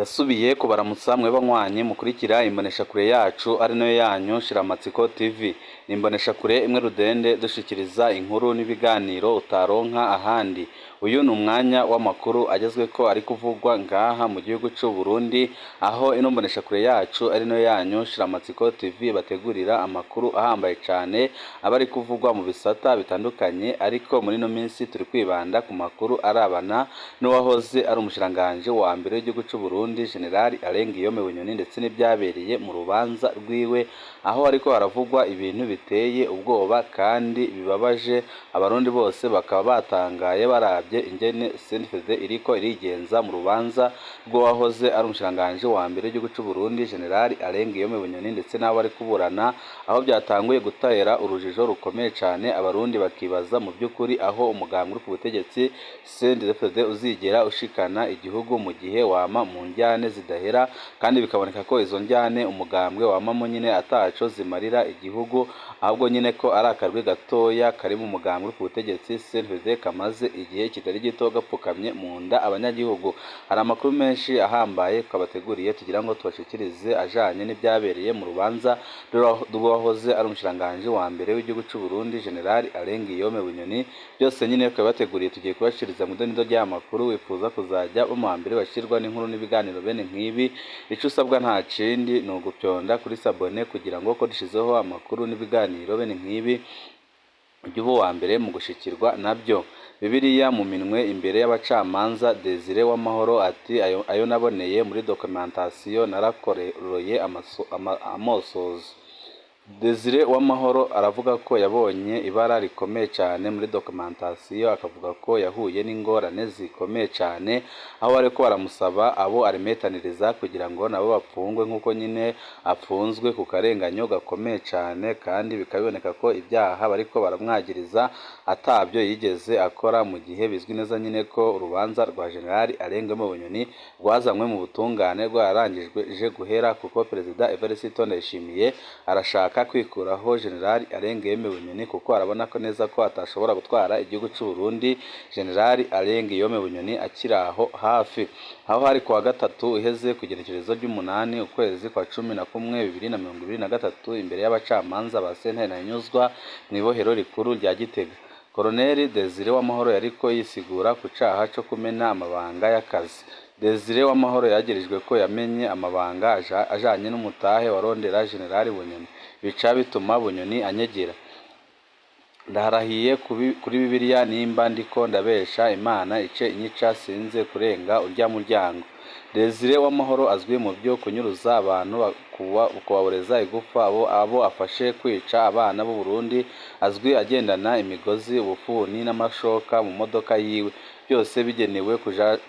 Ndasubiye kubaramutsa mwe banywanyi mukurikira imboneshakure yacu ari nayo yanyu Shiramatsiko TV. Ni imboneshakure imwe rudende dushikiriza inkuru n'ibiganiro utaronka ahandi. Uyu ni umwanya w'amakuru agezweko ari kuvugwa ngaha mu gihugu c'u Burundi, aho ino mboneshakure yacu ari nayo yanyu Shiramatsiko TV bategurira amakuru ahambaye cane aba ari kuvugwa mu bisata bitandukanye, ariko muri ino minsi turi kwibanda ku makuru arabana n'uwahoze ari umushikiranganji wa mbere w'igihugu c'u Burundi, General Alain Guillaume Bunyoni, ndetse n'ivyabereye mu rubanza rwiwe, aho hariko haravugwa ibintu biteye ubwoba kandi bibabaje. Abarundi bose bakaba batangaye baravye ingene CNDD iriko irigenza mu rubanza rw'uwahoze ari umushikiranganji wa mbere w'igihugu c'u Burundi, General Alain Guillaume Bunyoni, ndetse n'abo bari kuburana, aho byatanguye gutera urujijo rukomeye cane. Abarundi bakibaza mu vy'ukuri aho umugambwe uri ku butegetsi CNDD-FDD uzigera ushikana igihugu mu gihe wama mu njyane zidahera, kandi bikaboneka ko izo njyane umugambwe wamamo nyine ataco zimarira igihugu, ahubwo nyine ko ari akarwi gatoya kari mu mugambwe uri ku butegetsi CNDD kamaze igihe kitari gito gapfukamye mu nda abanyagihugu. Hari amakuru menshi ahambaye twabateguriye tugira ngo tubashikirize ajanye n'ivyabereye mu rubanza rw'uwahoze ari umushikiranganji wa mbere w'igihugu c'u Burundi, General Alain Guillaume Bunyoni. Byose nyine twabateguriye, tugiye kubashikiriza mu idonido ry'aya makuru. Wifuza kuzajya uba mu mbere bashirwa n'inkuru n'ibiganiro bene nk'ibi, ico usabwa nta kindi ni ugupyonda kuri s'abonner kugira ngo ko dushizeho amakuru n'ibiganiro bene nk'ibi ujye uba uwa mbere mu gushikirwa nabyo. Bibiliya mu minwe imbere y'abacamanza, Desire Uwamahoro ati ayo naboneye muri documentation narakororoye amosozi. Desire Uwamahoro aravuga ko yabonye ibara rikomeye cyane muri documentation, akavuga ko yahuye n'ingorane zikomeye cyane aho bariko baramusaba abo arimetaniriza kugira ngo nabo bapfungwe nk'uko nyine apfunzwe ku karenganyo gakomeye cyane, kandi bikaba biboneka ko ibyaha bariko baramwagiriza atabyo yigeze akora, mu gihe bizwi neza nyine ko urubanza rwa General Alain Guillaume Bunyoni rwazanywe mu butungane rwarangije guhera, kuko Perezida Evariste Ndayishimiye arashaka kwikuraho General Alain Guillaume Bunyoni, kuko arabona ko neza ko atashobora gutwara igihugu c'u Burundi General Alain Guillaume Bunyoni akiri aho hafi. Aho hari kuwa gatatu uheze, ku igenekerezo ry'umunani ukwezi kwa 11 2023, imbere y'abacamanza ba sentare Ntahinyuzwa mw'ibohero rikuru rya Gitega, Colonel Desire Uwamahoro yariko yisigura ku caha co kumena amabanga y'akazi. Desire Uwamahoro yagirijwe ko yamenye amabanga ajanye n'umutahe warondera General Bunyoni, bica bituma Bunyoni anyegera. Ndaharahiye kuri Bibiliya, nimba ndiko ndabesha Imana ice inyica, sinze kurenga urya muryango. Desire Uwamahoro azwi mu byo kunyuruza abantu, kubaboreza igufa abo afashe, kwica abana b'u Burundi. Azwi agendana imigozi, ubufuni n'amashoka mu modoka yiwe, byose bigenewe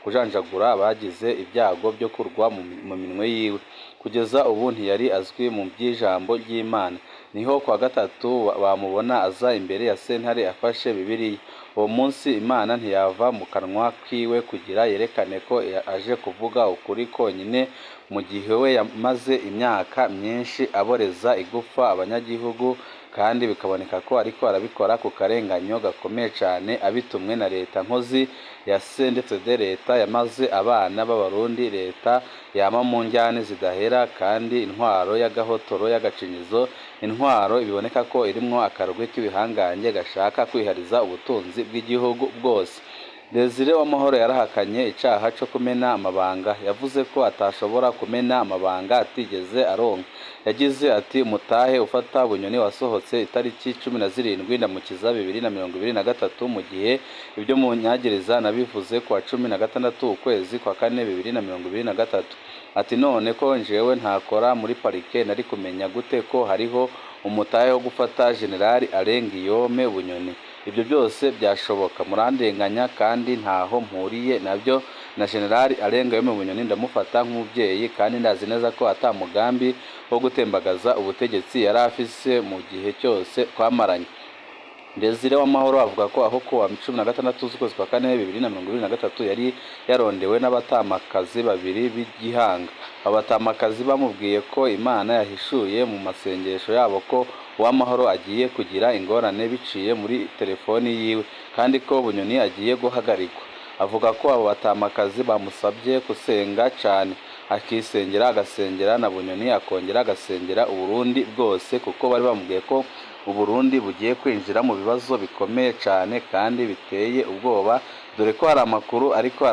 kujanjagura abagize ibyago byo kurwa mu minwe yiwe. Kugeza ubu ntiyari azwi mu by'ijambo ry'Imana. Niho kuwa gatatu bamubona aza imbere ya sentare afashe Bibiliya. Uwo munsi Imana ntiyava mu kanwa kiwe kugira yerekane ko aje kuvuga ukuri konyine, mu gihe we yamaze imyaka myinshi aboreza igufa abanyagihugu, kandi bikaboneka ko ariko arabikora ku karenganyo gakomeye cane, abitumwe na leta nkozi ya CNDD, leta yamaze abana b'Abarundi, leta yama mu njyane zidahera, kandi intwaro y'agahotoro y'agacinyizo, intwaro iboneka ko irimwo akarwi k'ibihangange gashaka kwihariza ubutunzi bw'igihugu bwose. Desire Uwamahoro yarahakanye icaha co kumena amabanga. Yavuze ko atashobora kumena amabanga atigeze aronka. Yagize ati umutahe ufata Bunyoni wasohotse itariki 17 Ndamukiza 2023, mu gihe ibyo munyagiriza nabivuze kuwa 16 ukwezi kwa kane 2023. Ati none ko njewe ntakora muri parike, nari kumenya gute ko hariho umutahe wo gufata General Alain Guillaume Bunyoni? Ibyo byose byashoboka, murandenganya kandi ntaho mpuriye nabyo. Na General Alain Guillaume Bunyoni ndamufata nk'umuvyeyi, kandi ndazi neza ko ata mugambi wo gutembagaza ubutegetsi yari afise mu gihe cyose twamaranye. Desire Uwamahoro avuga ko aho kuwa 16 z'ukwezi kwa kane 2023 yari yarondewe n'abatamakazi babiri b'igihanga. Abo batamakazi bamubwiye ko Imana yahishuye mu masengesho yabo ko Uwamahoro agiye kugira ingorane biciye muri telefoni yiwe, kandi ko Bunyoni agiye guhagarikwa. Avuga ko abo batamakazi bamusabye gusenga cane. akisengera, agasengera na Bunyoni, akongera agasengera Uburundi bwose, kuko bari bamubwiye ko Uburundi bugiye kwinjira mu bibazo bikomeye cane kandi biteye ubwoba, dore ko hari amakuru ariko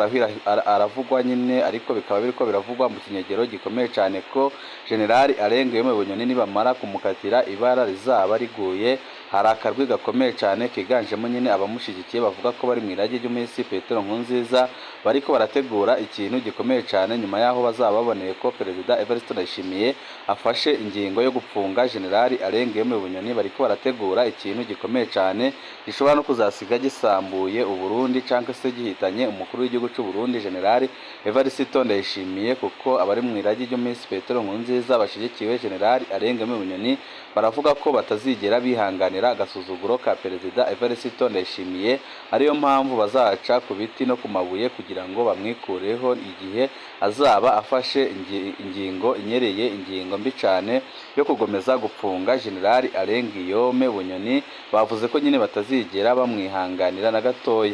aravugwa nyine, ariko bikaba biriko biravugwa mu kinyegero gikomeye cane ko General Alain Guillaume Bunyoni nibamara kumukatira ibara rizaba riguye. Hari akarwi gakomeye cane kiganjemo nyine abamushigikiye bavuga ko bari mu irage ry'umuhisi Petero Nkurunziza, bariko barategura ikintu gikomeye cane nyuma y'aho bazaba baboneye ko Perezida Evariste Ndayishimiye afashe ingingo yo gupfunga General Alain Guillaume Bunyoni. Bariko barategura ikintu gikomeye cane gishobora no kuzasiga gisambuye Uburundi canke se gihitanye umukuru w'igihugu c'u Burundi General Evariste Ndayishimiye, kuko abari mu irage ry'umuhisi Petero Nkurunziza bashigikiwe General Alain Guillaume Bunyoni baravuga ko batazigera bihanganira agasuzuguro ka Perezida Evariste Ndayishimiye, ariyo mpamvu bazaca ku biti no ku mabuye kugira ngo bamwikureho igihe azaba afashe ingingo inyereye, ingingo mbi cane yo kugomeza gupfunga General Alain Guillaume Bunyoni. Bavuze ko nyine batazigera bamwihanganira na gatoya.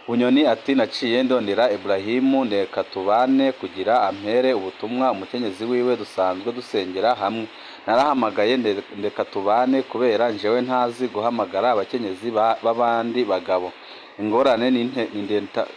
Bunyoni ati: "Naciye ndondera Ibrahimu Ndekatubane kugira ampere ubutumwa, umukenyezi wiwe dusanzwe dusengera hamwe. Narahamagaye Ndekatubane kubera njewe ntazi guhamagara abakenyezi b'abandi bagabo. Ingorane ni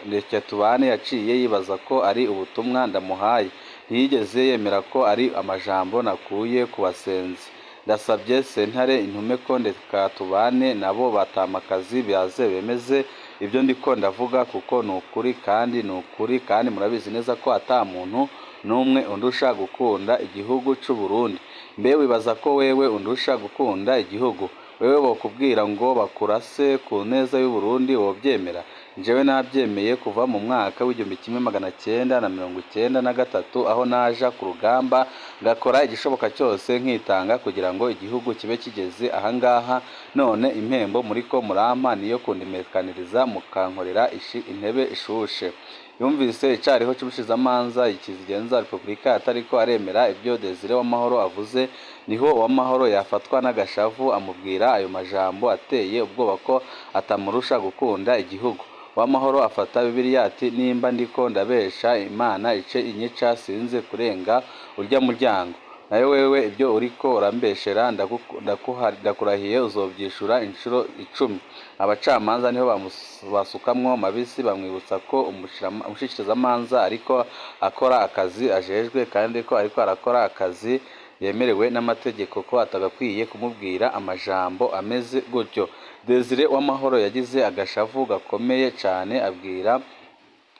Ndekatubane yaciye yibaza ko ari ubutumwa ndamuhaye, ntiyigeze yemera ko ari amajambo nakuye ku basenzi. Ndasabye sentare intume ko Ndekatubane nabo batamakazi baze bemeze ibyo ndiko ndavuga, kuko ni ukuri kandi ni ukuri, kandi murabizi neza ko ata muntu n'umwe undusha gukunda igihugu c'u Burundi. Mbe wibaza ko wewe undusha gukunda igihugu? Wewe bokubwira ngo bakurase ku neza y'u Burundi wovyemera? Jewe navyemeye kuva mu mwaka w'1993, aho naja ku rugamba ngakora igishoboka cyose nkitanga kugira ngo igihugu kibe kigeze ahangaha. None impembo muriko murampa niyo kundimekaniriza mukankorera intebe ishushe." Yumvise icariho c'ubushikizamanza ikizigenza Repubulika atariko aremera ibyo Desire Uwamahoro avuze, niho Uwamahoro yafatwa n'agashavu amubwira ayo majambo ateye ubwoba ko atamurusha gukunda igihugu. Uwamahoro afata Bibiliya ati: "Nimba ndiko ndabesha Imana ice inyica, sinze kurenga urya muryango. Nayo wewe ibyo uriko urambeshera ndakurahiye uzovyishura inshuro 10." Abacamanza niho basukamwo mabisi, bamwibutsa ko umushikirizamanza ariko akora akazi ajejwe, kandi ko ariko arakora akazi yemerewe n'amategeko, ko atagakwiye kumubwira amajambo ameze gutyo. Desire Uwamahoro yagize agashavu gakomeye cane, abwira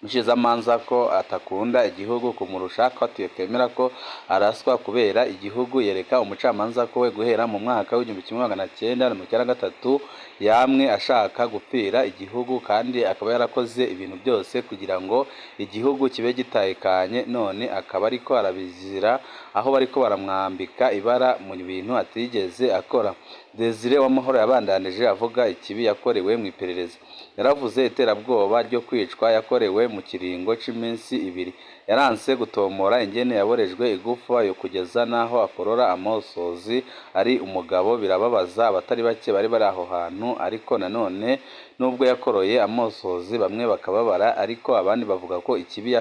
umushikizamanza ko atakunda igihugu kumurusha, ko atekemera ko araswa kubera igihugu. Yereka umucamanza ko we guhera mu mwaka w'1993 yamwe ashaka gupfira igihugu, kandi akaba yarakoze ibintu byose kugira ngo igihugu kibe gitekanye, none akaba ariko arabizira aho bariko baramwambika ibara mu bintu atigeze akora. Desire Uwamahoro yabandanije avuga ikibi yakorewe mu iperereza. Yaravuze iterabwoba ryo kwicwa yakorewe mu kiringo c'iminsi 2. Yaranse gutomora ingene yaborejwe igufa yo kugeza n'aho akorora amosozi ari umugabo, birababaza abatari bake bari bari aho hantu. Ariko nanone nubwo yakoroye amosozi bamwe bakababara, ariko abandi bavuga ko ikibi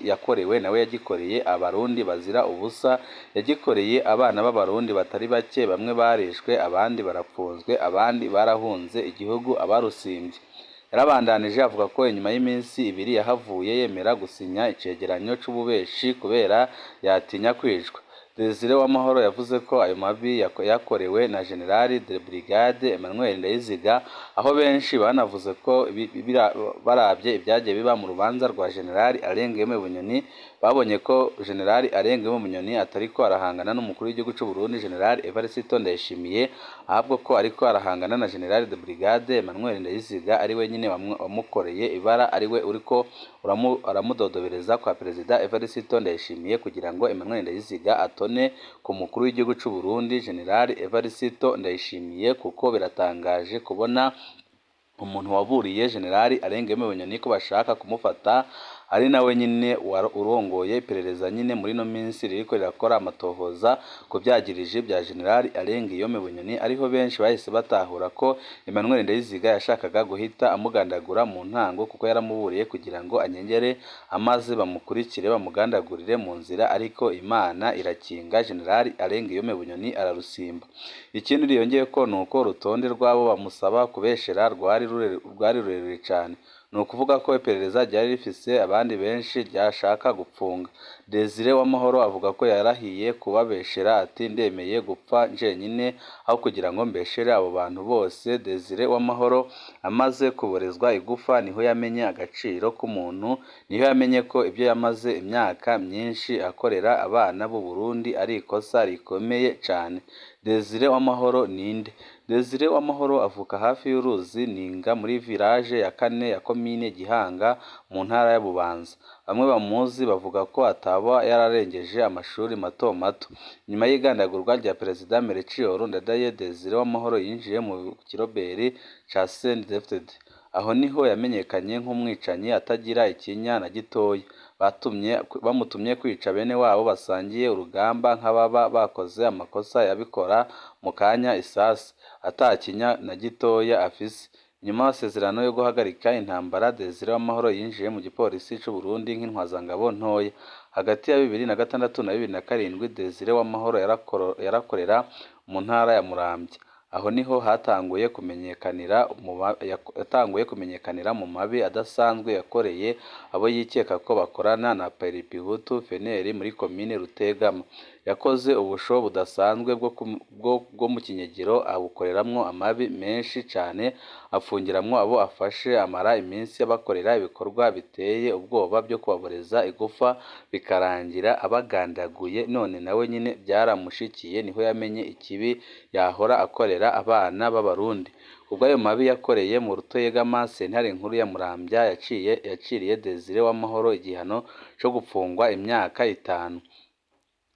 yakorewe nawe yagikoreye abarundi bazira ubusa, yagikoreye abana b'abarundi batari bake, bamwe barishwe, abandi barapfunzwe, abandi barahunze igihugu abarusimbye. Yarabandanije avuga ko inyuma y'iminsi 2 yahavuye yemera gusinya icegeranyo c'ububeshi kubera yatinya kwicwa. Desire Uwamahoro yavuze ko ayo mabi yakorewe na General de Brigade Emmanuel Ndayiziga, aho benshi banavuze ko baravye ibyagiye biba mu rubanza rwa General Alain Guillaume Bunyoni, babonye ko General Alain Guillaume Bunyoni atariko arahangana n'umukuru w'igihugu c'u Burundi General Evariste Ndayishimiye, ahubwo ko ariko arahangana na General de Brigade Emmanuel Ndayiziga, ari we nyine wamukoreye ibara, ari we uriko aramudodobereza kwa Perezida Evariste Ndayishimiye kugira ngo Emmanuel Ndayiziga atone ku mukuru w'igihugu c'u Burundi General Evariste Ndayishimiye, kuko biratangaje kubona umuntu waburiye General Alain Guillaume Bunyoni ko bashaka kumufata ari nawe nyine urongoye iperereza nyine muri ino minsi ririko rirakora amatohoza ku vyagiriji vya General Alain Guillaume Bunyoni, ariho benshi bahise batahura ko Emmanuel Ndayiziga yashakaga guhita amugandagura mu ntango, kuko yaramuburiye kugira ngo anyengere amaze bamukurikire bamugandagurire mu nzira, ariko Imana irakinga General Alain Guillaume Bunyoni ararusimba. Ikindi yongeye ko nuko urutonde rw'abo bamusaba kubeshera rwari rurerure cane, ni ukuvuga ko iperereza ryari rifise abandi benshi ryashaka gupfunga. Desire Uwamahoro avuga ko yarahiye kubabeshera, ati ndemeye gupfa jenyine aho kugira ngo mbeshere abo bantu bose. Desire Uwamahoro amaze kuborezwa igufa niho yamenye agaciro k'umuntu, niho yamenye ko ibyo yamaze imyaka myinshi akorera abana b'u Burundi ari ikosa rikomeye cane. Desire Uwamahoro ninde? Desire Uwamahoro avuka hafi y'uruzi Ninga muri village ya kane ya komine Gihanga mu ntara ya Bubanza. Bamwe bamuzi bavuga ko ataba yararengeje amashuri mato mato. Nyuma y'igandagurwa rya Perezida Melchior Ndadaye, Desire Uwamahoro yinjiye mu kiroberi ca CNDD-FDD. Aho niho yamenyekanye nk'umwicanyi atagira ikinya na gitoya. Bamutumye kwica bene wabo basangiye urugamba nk'ababa bakoze amakosa yabikora mu kanya isasi, atakinya na gitoya afise. Nyuma y'amasezerano yo guhagarika intambara, Desire Uwamahoro yinjiye mu gipolisi c'u Burundi nk'intwazangabo ntoya. Hagati ya 2006 na 2007, Desire Uwamahoro yarakorera mu ntara ya Muramvya. Aho niho hatanguye kumenyekanira mu mabi adasanzwe yakoreye abo yikeka ko bakorana na Paripihutu FNL muri komine Rutegama. Yakoze ubusho budasanzwe bwo mu kinyegero, abukoreramwo amabi menshi cane, apfungiramwo abo afashe, amara iminsi abakorera ibikorwa biteye ubwoba byo kubaboreza igufa, bikarangira abagandaguye. None nawe nyine byaramushikiye, niho yamenye ikibi yahora akorera abana b'Abarundi. Kubw'ayo mabi yakoreye mu Rutegama, sentare nkuru ya Muramvya yaciriye Desire Uwamahoro igihano co gupfungwa imyaka 5,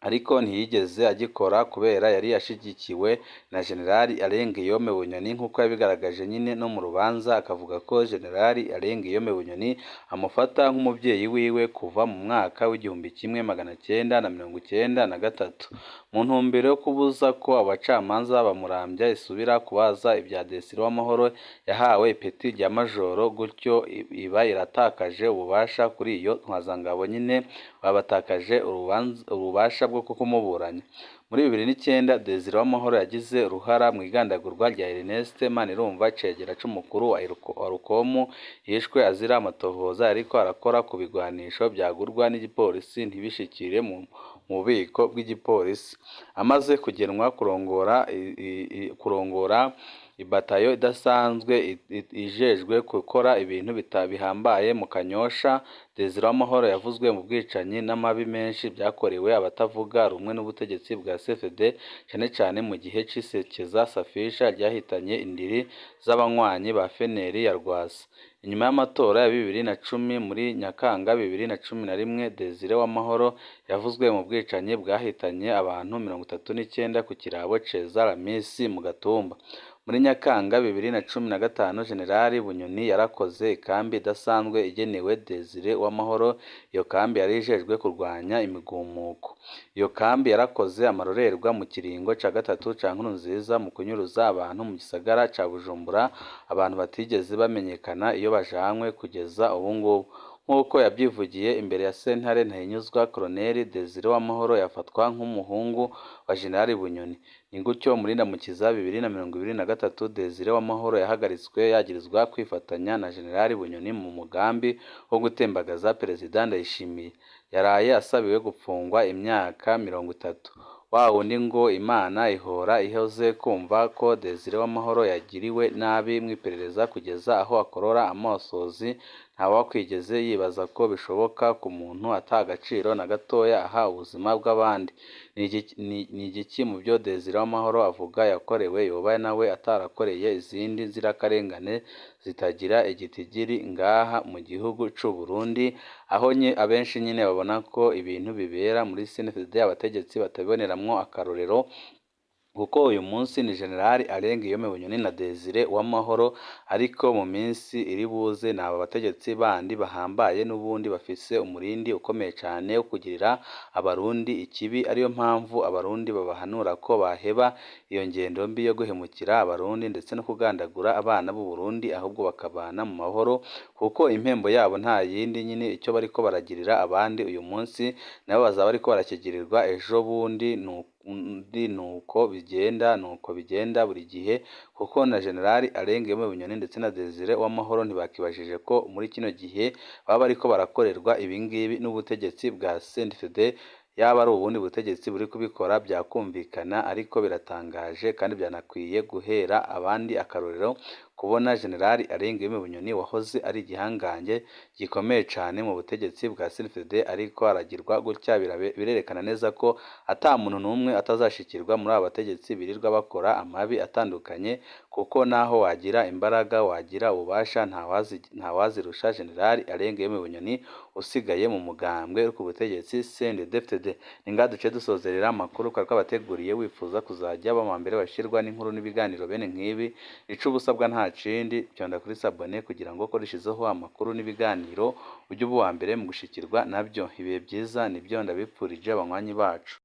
ariko ntiyigeze agikora kubera yari ashigikiwe na General Alain Guillaume Bunyoni, nk'uko yabigaragaje nyine no mu rubanza, akavuga ko General Alain Guillaume Bunyoni amufata nk'umuvyeyi wiwe kuva mu mwaka w'1993. Mu ntumbero yo kubuza ko abacamanza ba Muramvya isubira kubaza ibya Desire Uwamahoro, yahawe ipeti rya majoro, gutyo iba iratakaje ububasha kuri iyo ntwazangabo nyine babatakaje ububasha bwo kumuburanya. Muri 2009, Desire Uwamahoro yagize uruhara mu igandagurwa rya Ernest Manirumva, icegera c'umukuru wa Rukomu, yishwe azira amatohoza yariko arakora ku bigwanisho vyagurwa n'igipolisi ntibishikire mu bubiko bw'igipolisi. Amaze kugenwa kurongora ibatayo idasanzwe ijejwe gukora ibintu bihambaye mu Kanyosha, Desire Uwamahoro yavuzwe mu bwicanyi n'amabi menshi vyakorewe abatavuga rumwe n'ubutegetsi bwa CFD, cane cane mu gihe c'isekeza Safisha ryahitanye indiri z'abanywanyi ba FNL ya Rwasa. Inyuma y'amatora ya 2010, muri Nyakanga 2011, Desire Uwamahoro yavuzwe mu bwicanyi bwahitanye abantu 39 ku kirabo Ceza Ramisi mu Gatumba. Muri Nyakanga 2015, General Bunyoni yarakoze ikambi idasanzwe igenewe Desire Uwamahoro. Iyo kambi yari ijejwe kurwanya imigumuko. Iyo kambi yarakoze amarorerwa mu kiringo ca gatatu ca Nkurunziza mu kunyuruza abantu mu gisagara ca Bujumbura, abantu batigeze bamenyekana iyo bajanywe kugeza ubu ngubu. Nk'uko yabyivugiye imbere ya sentare Ntahinyuzwa, Colonel Desire Uwamahoro yafatwa nk'umuhungu wa General Bunyoni. Ni gutyo muri Ndamukiza 2023, Desire Uwamahoro yahagaritswe yagirizwa kwifatanya na General Bunyoni mu mugambi wo gutembagaza Perezida Ndayishimiye. Yaraye asabiwe gupfungwa imyaka 30. Wa wundi ngo Imana ihora ihoze kumva ko Desire Uwamahoro yagiriwe nabi mw'iperereza kugeza aho akorora amosozi, ntawakwigeze yibaza ko bishoboka ku muntu ata gaciro na gatoya aha ubuzima bw'abandi. Ni igiki mu byo Desire Uwamahoro avuga yakorewe yoba nawe atarakoreye izindi nzirakarengane zitagira igitigiri ngaha mu gihugu c'u Burundi, aho abenshi nyine babona ko ibintu bibera muri CNDD abategetsi batabiboneramwo akarorero. Kuko uyu munsi ni General Alain Guillaume Bunyoni na Desire Uwamahoro, ariko mu minsi iri buze ni aba bategetsi bandi bahambaye n'ubundi bafise umurindi ukomeye cane wo kugirira Abarundi ikibi, ariyo mpamvu Abarundi babahanura ko baheba iyo ngendo mbi yo guhemukira Abarundi ndetse no kugandagura abana b'u Burundi, ahubwo bakabana mu mahoro, kuko impembo yabo nta yindi nyine. Icyo bariko baragirira abandi uyu munsi, nabo bazaba bariko barakigirirwa ejo bundi. Nuko bigenda buri gihe, kuko na General Alain Guillaume Bunyoni ndetse na Desire Uwamahoro ntibakibajije ko muri kino gihe baba bariko barakorerwa ibingibi n'ubutegetsi bwa CNDD. Yaba ari ubundi butegetsi buri kubikora byakumvikana, ariko biratangaje kandi byanakwiye guhera abandi akarorero kubona General Alain Guillaume Bunyoni wahoze ari igihangange gikomeye cane mu butegetsi bwa CNDD ariko aragirwa gutya. Birerekana neza ko ata muntu n'umwe atazashikirwa muri aba bategetsi birirwa bakora amabi atandukanye, kuko naho wagira imbaraga, wagira ububasha, ntawazirusha General Alain Guillaume Bunyoni usigaye mu mugambwe uri ku butegetsi CNDD-FDD. Ni ngaha duce dusozerera amakuru twari twabateguriye. Wifuza kuzajya ba mbere bashirwa n'inkuru n'ibiganiro bene nk'ibi, ico ubusabwa nta kindi, fyonda kuri s'abonner kugira ngo ko dushizeho amakuru n'ibiganiro ujye uba uwa mbere mu gushikirwa nabyo. Ibihe byiza nibyo ndabipfurije abanywanyi bacu.